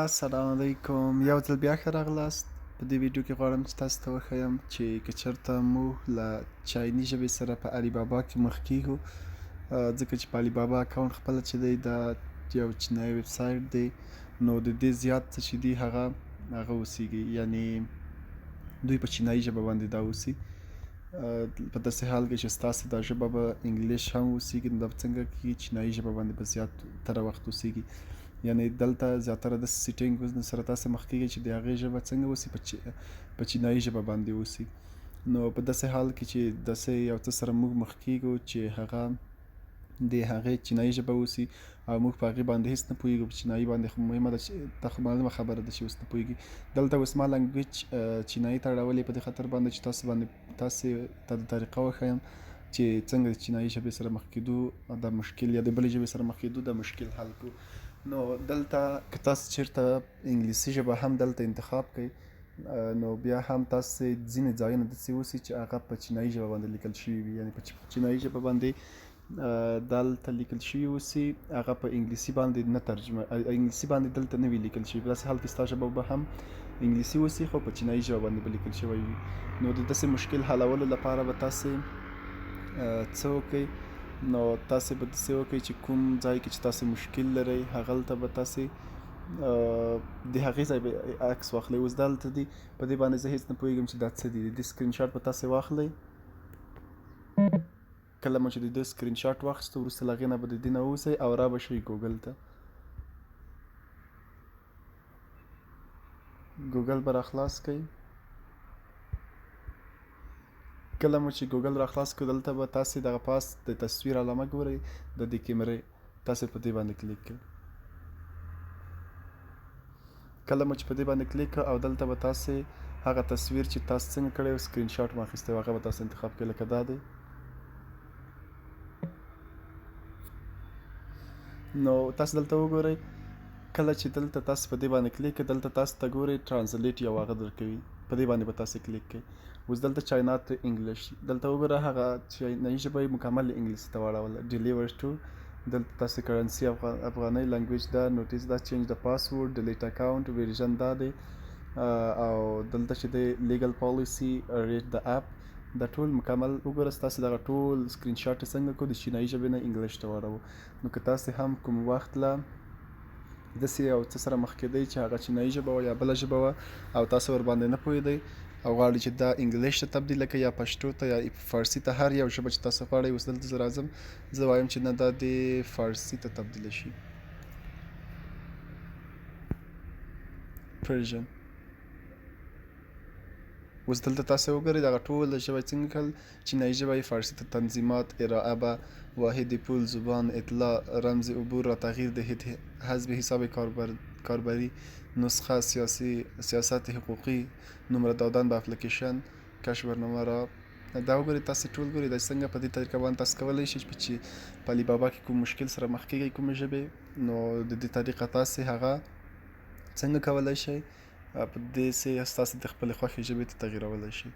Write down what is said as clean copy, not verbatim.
السلام علیکم، یو ځل بیا ښه راغلاست. په دې ویډیو کې غواړم چې تاسو ته وښیم چې که چېرته موږ له چایني ژبې سره په علي بابا کې مخ کیږو، ځکه چې په علي بابا اکاونټ خپله چې دی دا یو چینایي ویب سایټ دی، نو د دې زیات څه چې دي هغه اوسیږي، یعنی دوی په چینایي ژبه باندې دا اوسي، په داسې حال کې چې ستاسو دا ژبه به انګلیش هم اوسیږي، نو دا به څنګه کیږي؟ چینایي ژبه باندې به زیات تره وخت اوسیږي. یعنی دلته زیاتره د سیټینګ سره تاسو مخ کیږي چې د هغې ژبه څنګه اوسي، په چینایي ژبه باندې اوسي. نو په داسې حال کې چې داسې یو څه سره موږ مخ کیږو چې هغه د هغې چینایي ژبه اوسي او موږ په هغې باندې هیڅ نه پوهیږو، په چینایي باندې خو مهمه ده چې دا خو معلومه خبره ده چې اوس نه پوهیږي. دلته اوس ما language چینایي ته اړولې په دې خاطر باندې چې تاسو باندې تاسو ته د طریقه وښیم چې څنګه د چینایي ژبې سره مخ کېدو دا مشکل یا د بلې ژبې سره مخ کېدو دا مشکل حل کړو. نو دلته که تاسو چېرته انګلیسي ژبه هم دلته انتخاب کړئ، نو بیا هم تاسو ځینې ځایونه داسې اوسي چې هغه په چینایي ژبه باندې لیکل شوي وي، یعنی په چینایي ژبه باندې دلته لیکل شوي اوسي، هغه په انګلیسي باندې نه ترجمه، انګلیسي باندې دلته نه وي لیکل شوي. په داسې حال کې ستا ژبه به هم انګلیسي اوسي خو په چینایي ژبه باندې به لیکل شوی وي. نو د داسې مشکل حلولو لپاره به تاسې څه وکئ؟ نو تاسې به داسې وکئ چې کوم ځای کې چې تاسې مشکل لرئ هغلته به تاسې د هغې ځای به عکس واخلئ. اوس دلته دي په دې باندې زه هیڅ نه پوهېږم چې دا څه دي. د دې سکرین شاټ به تاسې واخلئ. کله مو چې د ده سکرین شاټ واخیستو، وروسته له هغې نه به د دې نه ووځئ او را به شئ ګوګل ته. ګوګل به راخلاص کړئ. کله مو چې ګوګل راخلاص کړو، دلته به تاسې دغه پاس د تصویر علامه ګورئ د دې کیمرې، تاسې په دې باندې کلیک کړئ. کله مو چې په دې باندې کلیک کړ او دلته به تاسې هغه تصویر چې تاسو څنګه کړی و سکرین شاټ مو اخیستی و هغه به تاسو انتخاب کړئ، لکه دا دی. نو تاسو دلته وګورئ، کله چې دلته تاسو په دې باندې کلیک کړئ، دلته تاسو ته ګورئ translate یو هغه درکوي، په دې باندې به تاسو کلیک کړئ. اوس دلته China to English، دلته وګوره هغه چینایي ژبه یې مکمل انګلیسي ته واړوله. deliver to، دلته تاسو currency افغانۍ، language دا، notice دا، change the password، delete account، version دا دی، او دلته چې دی legal policy، rate the app، دا ټول مکمل وګوره. ستاسو دغه ټول سکرین شاټ یې څنګه کړو، د چینایي ژبې نه انګلیش ته واړوو. نو که تاسو هم کوم وخت له داسې یو څه سره مخ کېدئ چې هغه چینایي ژبه وه یا بله ژبه وه او تاسو ورباندې نه پوهېدئ او غواړئ چې دا انګلیش ته تبدیله کړئ یا پښتو ته یا فارسي ته، هر یو ژبه چې تاسو غواړئ. اوس دلته زه راځم، زه وایم چې نه، دا دې فارسي ته تبدیله شي، Persian. اوس دلته تاسو وګورئ دغه ټول ژبه څنګه کړل، چینایي ژبه یې فارسي ته، تنظیمات، ارائه به واحد پول، زبان، اطلاع، رمز عبور را تغییر دهید، حذف حساب کاربری، نسخه، سیاسي سیاست حقوقي، نمره دادن به اپلیکیشن، کش برنامه را. دا وګورئ تاسو ټول ګورئ دا څنګه په دې طریقه باندې تاسو کولی شئ چې په علي بابا کې کوم مشکل سره مخ کیږئ کومې ژبې، نو د دې طریقه تاسو هغه څنګه کولی شئ په دې سي ستاسو د خپلې خوښې ژبې ته تغیرولی شئ.